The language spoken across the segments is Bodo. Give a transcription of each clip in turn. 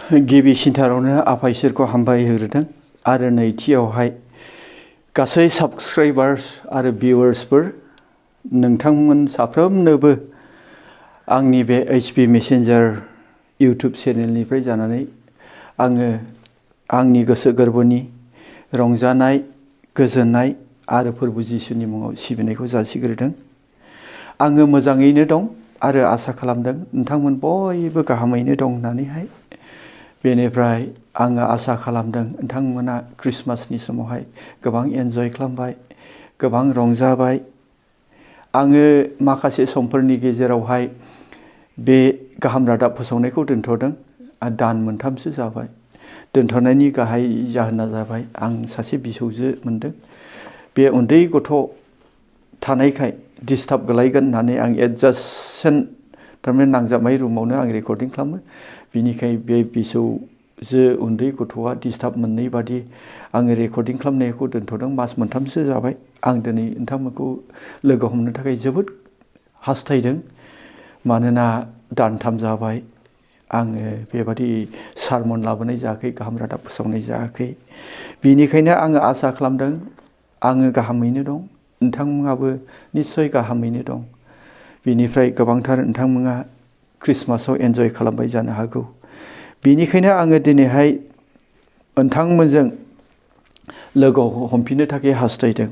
गिबि सिन्थारावनो आफा इसोरखौ हामबाय होग्रोदों आरो नैथियावहाय गासै साबस्क्राइबार्स आरो भिउवार्सफोर नोंथांमोन साफ्रोमनोबो आंनि बे HP मेसेन्जार इउटुब चेनेलनिफ्राय जानानै आङो आंनि गोसो गोरबोनि रंजानाय गोजोननाय आरो फोरबो जिसुनि मुङाव सिबिनायखौ जासिग्रोदों। आङो मोजाङैनो दं आरो आसा खालामदों नोंथांमोन बयबो गाहामैनो दं होननानैहाय। बेनिफ्राय आङो आसा खालामदों नोंथांमोना क्रिसमासनि समावहाय गोबां एन्जय खालामबाय, गोबां रंजाबाय। आङो माखासे समफोरनि गेजेरावहाय बे गाहाम रादाब फोसावनायखौ दोनथ'दों। दान मोनथामसो जाबाय। दोनथ'नायनि गाहाय जाहोना जाबाय आं सासे बिसौजो मोनदों। बे उन्दै गथ' थानायखाय डिस्टार्ब गोलैगोन होननानै आं एडजास्टसन थारमाने नांजाबनाय रुमावनो आं रेकर्डिं खालामो। बिनिखाय बे बिसौजो उन्दै गथ'आ डिस्टार्ब मोननै बादि आङो रेकर्डिं खालामनायखौ दोनथ'दों। मास मोनथामसो जाबाय। आं दिनै नोंथांमोनखौ लोगो हमनो थाखाय जोबोद हास्थायदों। मानोना दानथाम जाबाय आङो बेबादि सारमन लाबोनाय जायाखै, गाहाम रादाब फोसावनाय जायाखै। बिनिखायनो आङो आसा खालामदों आङो गाहामैनो दं, नोंथांमोनाबो निस्सय गाहामैनो दं। बिनिफ्राय गोबांथार नोंथांमोना क्रिसमासाव एन्जय खालामबाय जानो हागौ। बिनिखायनो आङो दिनैहाय नोंथांमोनजों लोगो हमफिननो थाखाय हास्थायदों।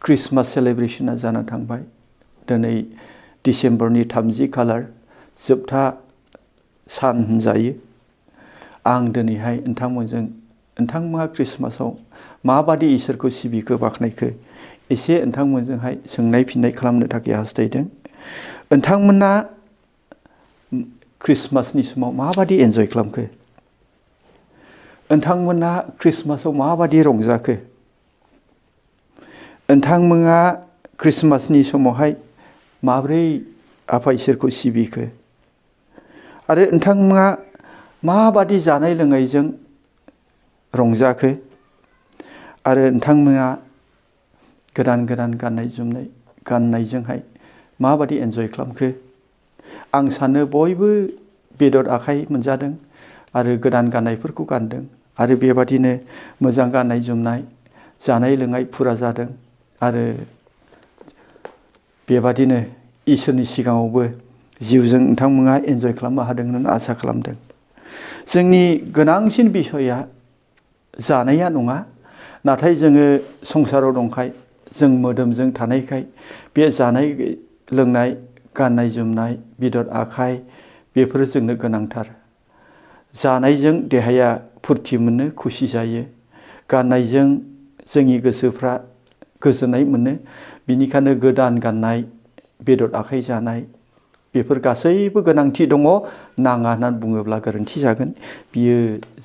क्रिसमास सेलेब्रेसना जाना थांबाय। दिनै डिसेम्बरनि 30 खालार जोबथा सान होनजायो। आं दिनैहाय नोंथांमोनजों नोंथांमोना क्रिसमासाव माबादि इसोरखौ सिबिखो बाख्नायखो एसे नोंथांमोनजोंहाय सोंनाय फिननाय खालामनो थाखाय हास्थायदों। नोंथांमोना क्रिसमासनि समाव माबादि एन्जय खालामखो? नोंथांमोना क्रिसमासाव माबादि रंजाखो? नोंथांमोना क्रिसमासनि समावहाय माब्रै आफा इसोरखौ सिबिखो? आरो नोंथांमोना माबादि जानाय लोंनायजों रंजाखो? आरो नोंथांमोना गोदान गोदान गाननाय जोमनाय गाननायजोंहाय माबादि एन्जय खालामखो? आं सानो बयबो बेदर आखाइ मोनजादों आरो गोदान गाननायफोरखौ गानदों आरो बेबादिनो मोजां गाननाय जोमनाय जानाय लोंनाय फुरा जादों आरो बेबादिनो इसोरनि सिगाङावबो जिउजों नोंथांमोना एन्जय खालामनो हादों होननानै आसा खालामदों। जोंनि गोनांसिन बिसयआ जानाया नङा, नाथाय जोङो संसाराव दंखाय जों मोदोमजों थानायखाय बे जानाय लोंनाय गाननाय जोमनाय बेदर आखाइ बेफोरो जोंनो गोनांथार। जानायजों देहाया फुरथि मोनो, खुसि जायो। गाननायजों जोंनि गोसोफ्रा गोजोननाय मोनो। बिनिखायनो गोदान गाननाय बेदर आखाइ जानाय बेफोर गासैबो गोनांथि दङ। नाङा होननानै बुङोब्ला गोरोन्थि जागोन। बियो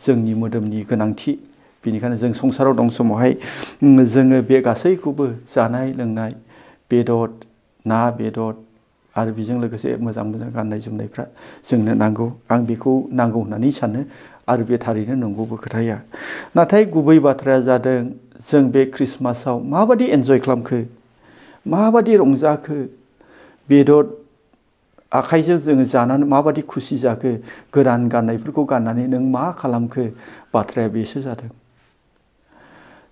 जोंनि मोदोमनि गोनांथि। बिनिखायनो जों संसाराव दं समावहाय जोङो बे गासैखौबो जानाय लोंनाय बेदर ना बेदर आरो बेजों लोगोसे मोजां मोजां गाननाय जोमनायफ्रा जोंनो नांगौ। आं बेखौ नांगौ होननानै सानो आरो बे थारैनो नंगौबो खोथाया। नाथाय गुबै बाथ्राया जादों जों बे क्रिसमासाव माबादि एन्जय खालामखो, माबादि रंजाखो, बेदर आखाइजों जोङो जानानै माबादि खुसि जाखो, गोदान गाननायफोरखौ गाननानै नों मा खालामखो, बाथ्राया बेसो जादों।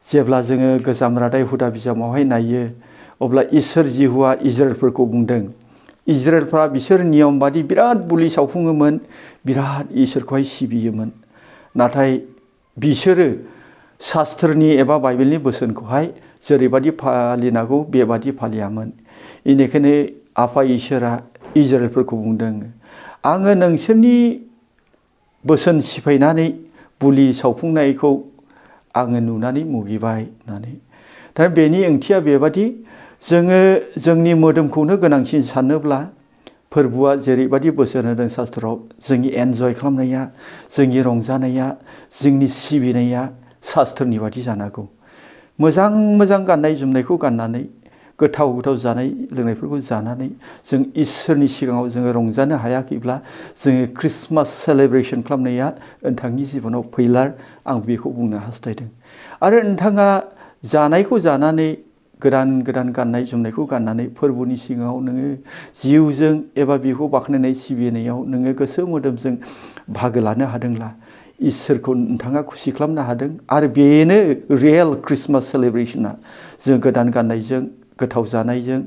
जेब्ला जोङो गोजाम रादाय हुदा बिजाबावहाय नायो अब्ला इसोर जिहुआ इजराइलफोरखौ बुंदों। इजराइलफ्रा बिसोर नियम बादि बिराद बुलि सावफुङोमोन, बिराद इसोरखौहाय सिबियोमोन। नाथाय बिसोरो शास्त्रनि एबा बाइबेलनि बोसोनखौहाय जेरैबादि फालिनांगौ बेबादि फालियामोन। बेनिखायनो आफा इसोरा इजराइलफोरखौ बुंदों, आङो नोंसोरनि बोसोन सिफायनानै बुलि सावफुंनायखौ आङो नुनानै मुगिबाय होननानै। दा बेनि ओंथिया बेबादि जोङो जोंनि मोदोमखौनो गोनांसिन सानोब्ला फोरबोआ जेरैबादि बोसोन होदों शास्त्रआव जोंनि एन्जय खालामनाया, जोंनि रंजानाया, जोंनि सिबिनाया शास्त्रनि बादि जानांगौ। मोजां मोजां गाननाय जोमनायखौ गाननानै गोथाव गोथाव जानाय लोंनायफोरखौ जानानै जों इसोरनि सिगाङाव जोङो रंजानो हायाखैब्ला जोङो क्रिसमास सेलेब्रेसन खालामनाया नोंथांनि जिबनाव फैलार। आं बेखौ बुंनो हास्थायदों। आरो नोंथाङा जानायखौ जानानै गोदान गोदान गाननाय जोमनायखौ गाननानै फोरबोनि सिगाङाव नोङो जिउजों एबा बिखौ बाख्नायनाय सिबिनायाव नोङो गोसो मोदोमजों बाहागो लानो हादोंब्ला इसोरखौ नोंथाङा खुसि खालामनो हादों आरो बेनो रियेल क्रिसमास सेलिब्रेशना जों गोदान गाननायजों गोथाव जानायजों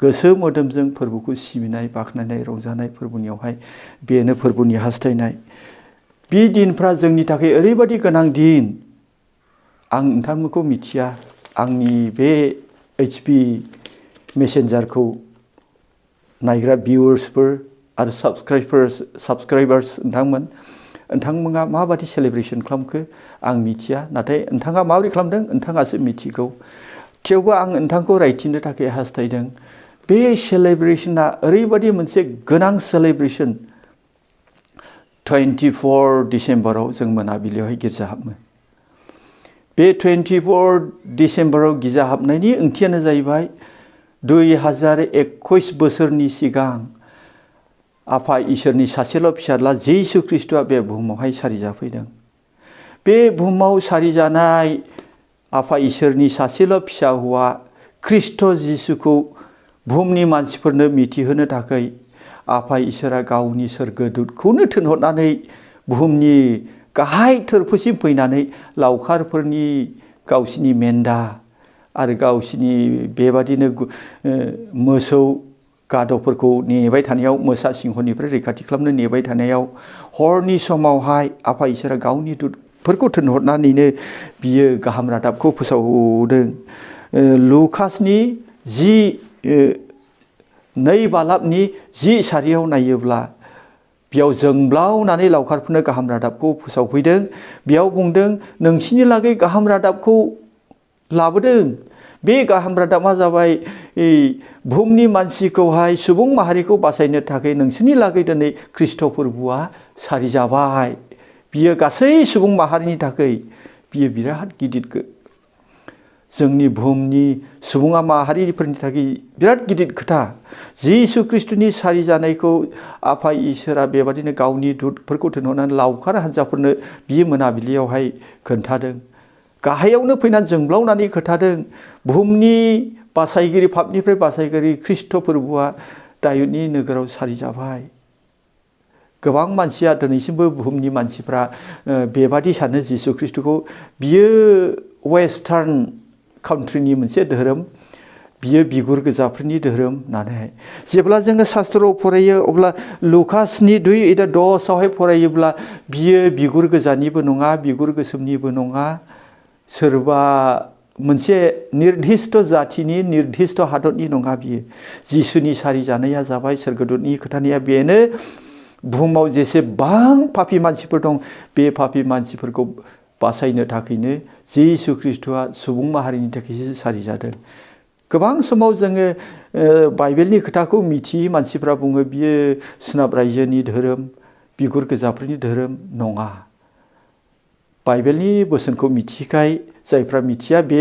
गोसो मोदोमजों फोरबोखौ सिबिनाय बाख्नायनाय रंजानाय फोरबोनियावहाय बेनो फोरबोनि हास्थायनाय बे दिनफ्रा जोंनि थाखाय ओरैबायदि गोनां दिन आं नोंथांमोनखौ मिथिया आंनि बे HP मेसेन्जारखौ नायग्रा भिउवार्सफोर आरो साबस्क्राइबार्स नोंथांमोना माबायदि सेलिब्रेशन खालामखो आं मिथिया नाथाय नोंथाङा माबोरै खालामदों नोंथाङासो मिथिगौ थेवबो आं नोंथांखौ रायथिनो थाखाय हास्थायदों बे सेलिब्रेशना ओरैबायदि मोनसे गोनां सेलिब्रेशन 24 डिसेम्बराव जों मोनाबिलियावहाय गिर्जा हाबो बे 24 डिसेम्बराव गिर्जा हाबनायनि ओंथियानो जाहैबाय 2021 बोसोरनि सिगां आफा इसोरनि सासेल' फिसाज्ला जिसु ख्रिस्ट'आ बे बुहुमावहाय सारिजाफैदों बे बुहुमाव सारिजानाय आफा इसोरनि सासेल' फिसा हौवा ख्रिस्ट' जिसुखौ बुहुमनि मानसिफोरनो मिथिहोनो थाखाय आफा इसोरा गावनि सोरगोदूतखौनो थिनहरनानै बुहुमनि गाहाय थोरफोसिम फैनानै लावखारफोरनि गावसिनि मेन्दा आरो गावसिनि बेबादिनो मोसौ गादफोरखौ नेबाय थानायाव मोसा सिंहनिफ्राय रैखाथि खालामनो नेबाय थानायाव हरनि समावहाय आफा इसोरा गावनि दूतफोरखौ थिनहरनानैनो बियो गाहाम रादाबखौ फोसावदों लुकासनि 2 बालाबनि 10 सारियाव नायोब्ला बेयाव जोंब्लावनानै लावखारफोरनो गाहाम रादाबखौ फोसावफैदों बेयाव बुंदों नोंसिनि लागै गाहाम रादाबखौ लाबोदों बे गाहाम रादाबा जाबाय बुहुमनि मानसिखौहाय सुबुं माहारिखौ बासायनो थाखाय नोंसिनि लागै दिनै ख्रिस्ट' फोरबोआ सारिजाबाय बियो गासै सुबुं माहारिनि थाखाय बियो बिराद गिदिर जोंनि बुहुमनि सुबुं माहारिफोरनि थाखाय बिराद गिदिर खोथा जिसु ख्रिस्ट'नि सारिजानायखौ आफा इसोरा बेबादिनो गावनि दूतफोरखौ थिनहरनानै लावखार हान्जाफोरनो बियो मोनाबिलियावहाय खोन्थादों गाहायावनो फैनानै जोंब्लावनानै खोन्थादों बुहुमनि बासायगिरि पापनिफ्राय बासायगिरि ख्रिस्ट' फोरबोआ दायुदनि नोगोराव सारिजाबाय गोबां मानसिया दिनैसिमबो बुहुमनि मानसिफ्रा बेबादि सानो जिसु ख्रिस्ट'खौ बियो वेस्टार्न काउन्ट्रिनि मोनसे धोरोम बियो बिगुर गोजाफोरनि धोरोम होननानै जेब्ला जोङो शास्त्रआव फरायो अब्ला लुकासनि 2:10 फरायोब्ला बियो बिगुर गोजानिबो नङा बिगुर गोसोमनिबो नङा सोरबा मोनसे निर्दिष्ट जातिनि निर्दिष्ट हादरनि नङा बियो जिसुनि सारिजानाया जाबाय सोरगोदूतनि खोथानाया बेनो बुहुमाव जेसेबां पापि मानसिफोर दं बे पापि मानसिफोरखौ बासायनो थाखायनो जिसु ख्रिस्ट'आ सुबुं माहारिनि थाखायसो सारिजादों गोबां समाव जोङो बाइबेलनि खोथाखौ मिथियै मानसिफ्रा बुङो बियो सोनाब रायजोनि धोरोम बिगुर गोजाफोरनि धोरोम नङा बाइबेलनि बोसोनखौ मिथिखाय जायफ्रा मिथिया बे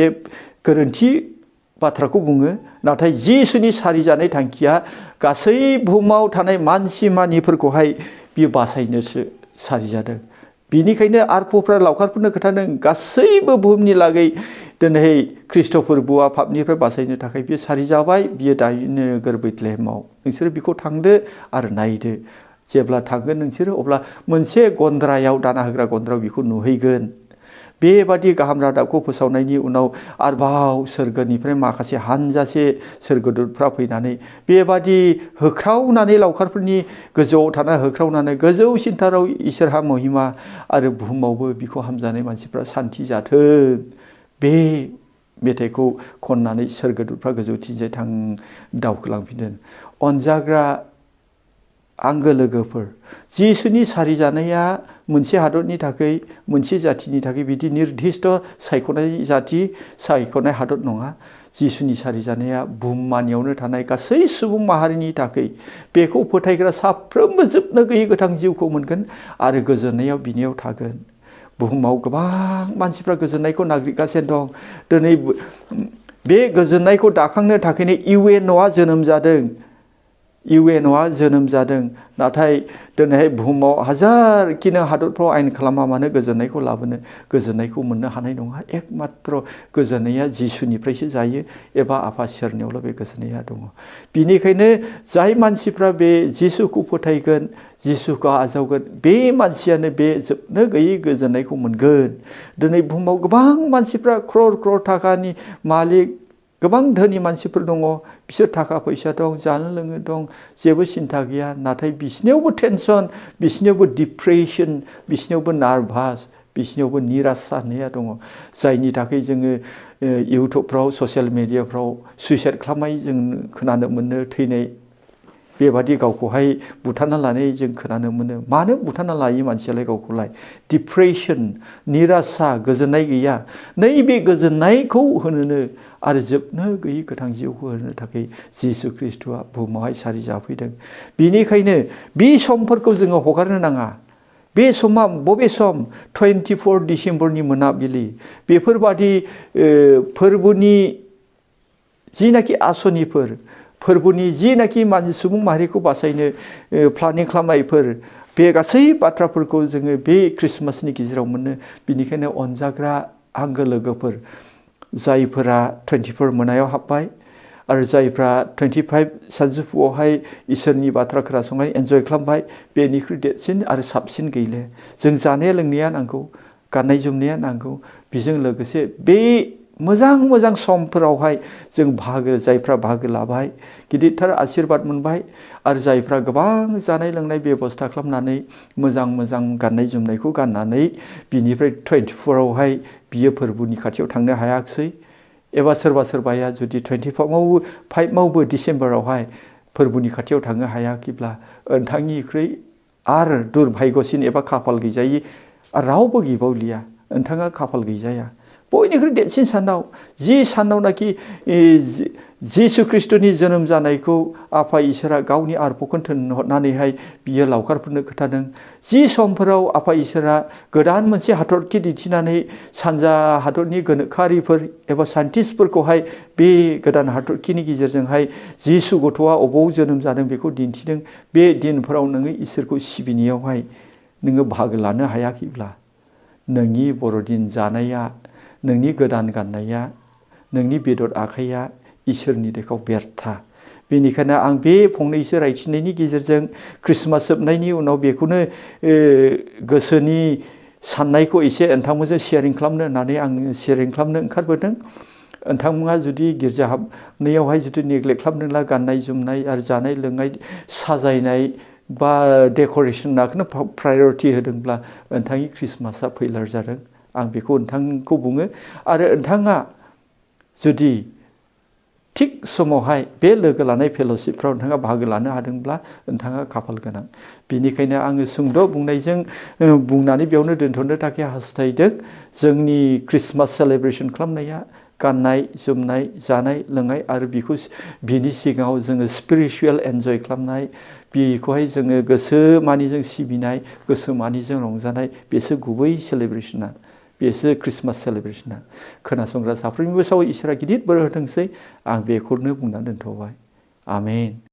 गोरोन्थि बाथ्राखौ बुङो नाथाय जिसुनि सारिजानाय थांखिया गासै बुहुमाव थानाय मानसि मानिफोरखौहाय बियो बासायनोसो सारिजादों बिनिखायनो आरफ'फ्रा लावखारफोरनो खोन्थादों गासैबो बुहुमनि लागै दिनै ख्रिस्ट' फोरबोआ पापनिफ्राय बासायनो थाखाय बियो सारिजाबाय बियो दायो नोगोर बेथलेहेमाव नोंसोरो बिखौ थांदो आरो नायदो जेब्ला थांगोन नोंसोरो अब्ला मोनसे गन्द्रायाव दाना होग्रा गन्द्रायाव बिखौ नुहैगोन बेबादि गाहाम रादाबखौ फोसावनायनि उनाव आरोबाव सोरगोनिफ्राय माखासे हानजासे सोरगोदूतफ्रा फैनानै बेबादि होख्रावनानै लावखारफोरनि गोजौआव थाना होख्रावनानै गोजौसिनथाराव इसोरहा महिमा आरो बुहुमावबो बिखौ हामजानाय मानसिफ्रा सान्थि जाथों बे मेथाइखौ खननानै सोरगोदूतफ्रा गोजौथिंजाय दावखोलांफिनदों अनजाग्रा आंगो लोगोफोर जिसुनि सारिजानाया मोनसे हादरनि थाखाय मोनसे जातिनि थाखाय बिदि निर्दिष्ट सायख'नाय जाति सायख'नाय हादर नङा जिसुनि सारिजानाया बुहुममानियावनो थानाय गासै सुबुं माहारिनि थाखाय बेखौ फोथायग्रा साफ्रोमबो जोबनो गैयै गोथां जिउखौ मोनगोन आरो गोजोननायाव बिनियाव थागोन बुहुमाव गोबां मानसिफ्रा गोजोननायखौ नागिरगासिनो दं दिनै बे गोजोननायखौ दाखांनो थाखायनो UN'आ जोनोम जादों इउएनआ जोनोम जादों नाथाय दिनैहाय बुहुमाव हाजार किनो हादरफ्राव आयेन खालामा मानो गोजोननायखौ मोननो हानाय नङा एकमात्र गोजोननाया जिसुनिफ्रायसो जायो एबा आफा इसोरनियावल' बे गोजोननाया दङ बिनिखायनो जाय मानसिफ्रा बे जिसुखौ फोथायगोन जिसुखौ आजावगोन बे मानसियानो बे जोबनो गैयै गोजोननायखौ मोनगोन दिनै बुहुमाव गोबां मानसिफ्रा क्रर थाखानि मालिक गोबां धोनि मानसिफोर दङ बिसोर थाखा फैसा दं जानो लोंनो दं जेबो सिन्था गैया नाथाय बिसिनियावबो टेनसन बिसिनियावबो डिप्रेसन बिसिनियावबो नार्भास बिसिनियावबो निरासा होननाया दङ जायनि थाखाय जोङो इउटुबफ्राव ससियेल मिडियाफ्राव सुइसाइड खालामनाय जों खोनानो मोनो थैनाय बेबादि गावखौहाय बुथारना लानाय जों खोनानो मोनो मानो बुथारना लायो मानसियालाय गावखौलाय डिप्रेसन निरासा गोजोननाय गैया नैबे गोजोननायखौ होनोनो आरो जोबनो गैयै गोथां जिउखौ होनो थाखाय जिसु ख्रिस्ट'आ बुहुमावहाय सारि जाफैदों बिनिखायनो बे समफोरखौ जोङो हगारनो नाङा बे समा बबे सम 24 डिसेम्बरनि मोनाबिलि बेफोरबादि फोरबोनि जिनाखि आसनिफोर फोरबोनि जिनाखि सुबुं माहारिखौ बासायनो प्लानिं खालामनायफोर बे गासै बाथ्राफोरखौ जोङो बे क्रिसमासनि गेजेराव मोनो बिनिखायनो अनजाग्रा आंगो लोगोफोर जायफोरा 24 मोनायाव हाबबाय आरो जायफ्रा 25 सानजौफुआवहाय इसोरनि बाथ्रा खोनासंनाय एन्जय खालामबाय बेनिख्रुइ देरसिन आरो साबसिन गैले जों जानाय लोंनाया नांगौ गाननाय जोमनाया नांगौ बेजों लोगोसे बे मोजां समफोरावहाय जों जायफ्रा बाहागो लाबाय गिदिरथार आशीर्बाद मोनबाय आरो जायफ्रा गोबां जानाय लोंनाय बेबस्था खालामनानै मोजां गाननाय जोमनायखौ गाननानै बिनिफ्राय 24आवहाय बियो फोरबोनि खाथियाव थांनो हायाखिसै एबा सोरबाया जुदि 25आवबो डिसेम्बरावहाय फोरबोनि खाथियाव थांनो हायाखैब्ला नोंथांनिख्रुइ आरो दुर्भाग्यसिन एबा खाफाल गैजायि रावबो गैबावलिया नोंथाङा खाफाल गैजाया बयनिख्रुइ देरसिन सानाव जि सानावनाखि जिसु ख्रिस्ट'नि जोनोम जानायखौ आफा इसोरा गावनि आरफखौ थोनहरनानैहाय बियो लावखारफोरनो खोथादों जि समफोराव आफा इसोरा गोदान मोनसे हादरखि दिन्थिनानै सानजा हादरनि गोनोखोआरिफोर एबा साइन्टिस्टफोरखौहाय बे गोदान हादरखिनि गेजेरजोंहाय जिसु गथ'आ अबाव जोनोम जादों बेखौ दिन्थिदों बे दिनफोराव नोङो इसोरखौ सिबिनायावहाय नोङो बाहागो लानो हायाखैब्ला नोंनि बर'दिन जानाया नोंनि गोदान गाननाया नोंनि बेदर आखाइया इसोरनि देखाव बेरथा बेनिखायनो आं बे फंनैसो रायथिनायनि गेजेरजों क्रिसमास जोबनायनि उनाव बेखौनो गोसोनि साननायखौ एसे नोंथांमोनजों शेयारिं खालामनो होननानै आं शेयारिं खालामनो ओंखारबोदों नोंथांमोना जुदि गिर्जा हाबनायावहाय जुदि नेग्लेक्ट खालामदोंब्ला गाननाय जोमनाय आरो जानाय लोंनाय साजायनाय बा डेक'रेसनखौनो प्रायरिटि होदोंब्ला नोंथांनि क्रिसमासआ फेलार जादों आं बेखौ नोंथांखौ बुङो आरो नोंथाङा जुदि थिग समावहाय बे लोगो लानाय फेल'शिपफ्राव नोंथाङा बाहागो लानो हादोंब्ला नोंथाङा खाफाल गोनां बेनिखायनो आङो सुंद' बुंनानै बेयावनो दोनथ'नो थाखाय हास्थायदों जोंनि क्रिसमास सेलेब्रेसन खालामनाया गाननाय जोमनाय जानाय लोंनाय आरो बिनि सिगाङाव जोङो स्पिरिचुवेल एन्जय खालामनाय बेखौहाय जोङो गोसो मानिजों सिबिनाय गोसो मानिजों रंजानाय बेसो गुबै सेलेब्रेसना बेसो क्रिसमास सेलेब्रेसना खोनासंग्रा साफ्रोमनिबो सायाव इसोरा गिदिर बोर होथोंसै आं बेखौनो बुंनानै दोनथ'बाय आमेन